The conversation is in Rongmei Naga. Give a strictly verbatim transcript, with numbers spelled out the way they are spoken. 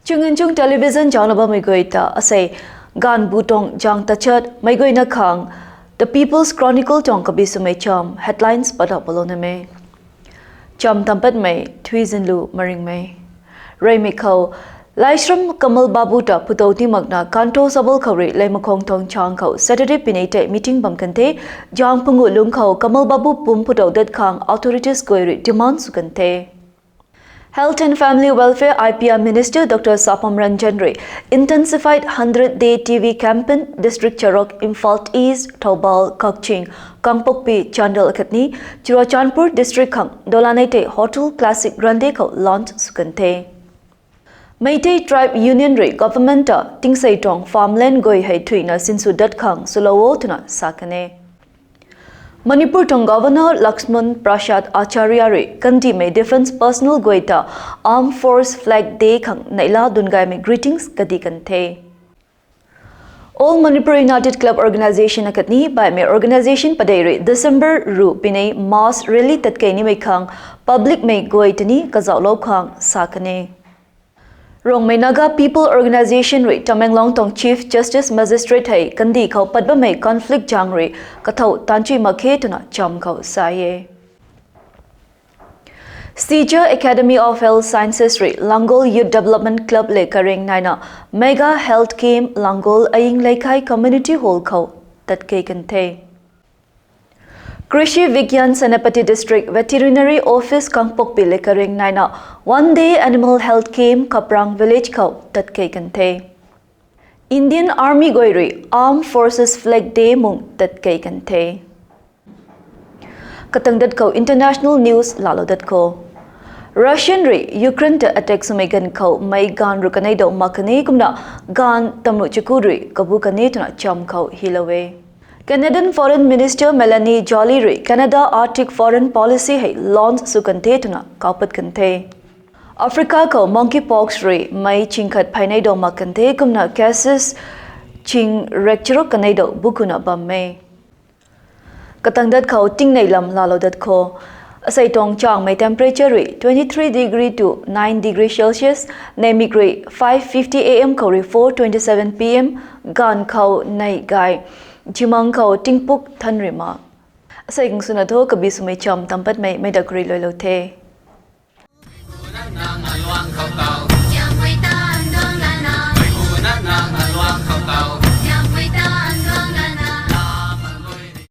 Chunginchung Television zangna bammei guay ta asei ganv bu tuang zang tachat meic guayna khang The People's Chronicle tuang kabi swmei cham headlines padap palou namei. Cham tampatmei Thuizinlu Maringmei. Reymei khou, Laishram Kamal Babu ta phutou timakna Kanto Sabal khou rui Leimakhong tuang chang khou Saturday pinei tei meeting bam kan the. Zang pangu lungc khou Kamal Babu pum phutou dat khang authorities guay rui demand sw kan the. Health and Family Welfare I P R Minister Doctor Sapam Ranjan rui intensified hundred day T B campaign District charuk Imphal East, Thoubal, Kakching, Kangpokpi, Chandel akhatni Churachandpur District khang dolanei tei Hotel Classic Grande khou launch sw kan the. Meitei Tribe Union rui government ta tingsei tuang farmland guay hei thuina sinsw dat khang swlou o twna sa kan e. Manipur tuang Governor Lakshman Prasad Acharya rui kandihmei defence personnel guay ta Armed Force Flag Day khang neihla dun gaymei greetings kadi kan the. All Manipur United Club Organisation akhatni baihmei organisation padeih rui December ruh pinei mass rally tatkei nimei khang publicmei guay tini kazauhlou khang sa kan e. Rongmei Naga People Organisation rui Tamenglong tuang Chief Justice Magistrate hei kandih khou pat bammei conflict zaeng rui kathou tanchui mak khe twna cham khou sa e. Sija Academy of Health Sciences rui Langol Youth Development Club le kareng naina Mega Health Camp Langol Aying Leikai Community Hall khou tatkei kan the. Krishi Vigyan Senapati District Veterinary Office Kangpokpi le kareng naina One Day Animal Health Camp Kaprang Village khou tatkei kan the. Indian Army guay rui Armed Forces Flag Day mung tatkei kan the. Katang dat khou international news laalou dat khou. Russian rui Ukraine ta attack swmei ganv khou mei gaanv rui kanei dou mak kan e kumna gaanv tamruh chaku rui kabu kan e twna cham khou hilou e. Canadian Foreign Minister Melanie Joly rui Canada Arctic Foreign Policy hei launch sw kan the twna kaupat kan the. Africa khou monkeypox rui mei ching khat phey nei dou mak kan the kumna cases ching rek charuk kanei dou bukuna bam e. Katang dat khou tingnei lam laalou dat khou. Asei tuang changmei temperature rui twenty three degree to nine degree Celsius, neimik rui five fifty A M khou rui four twenty seven P M, gaanv khou nei gay, zimang khou tingpuk than rui ma. Asei kang swna tho kabi swmei cham tampatmei meic dak rui luailou the.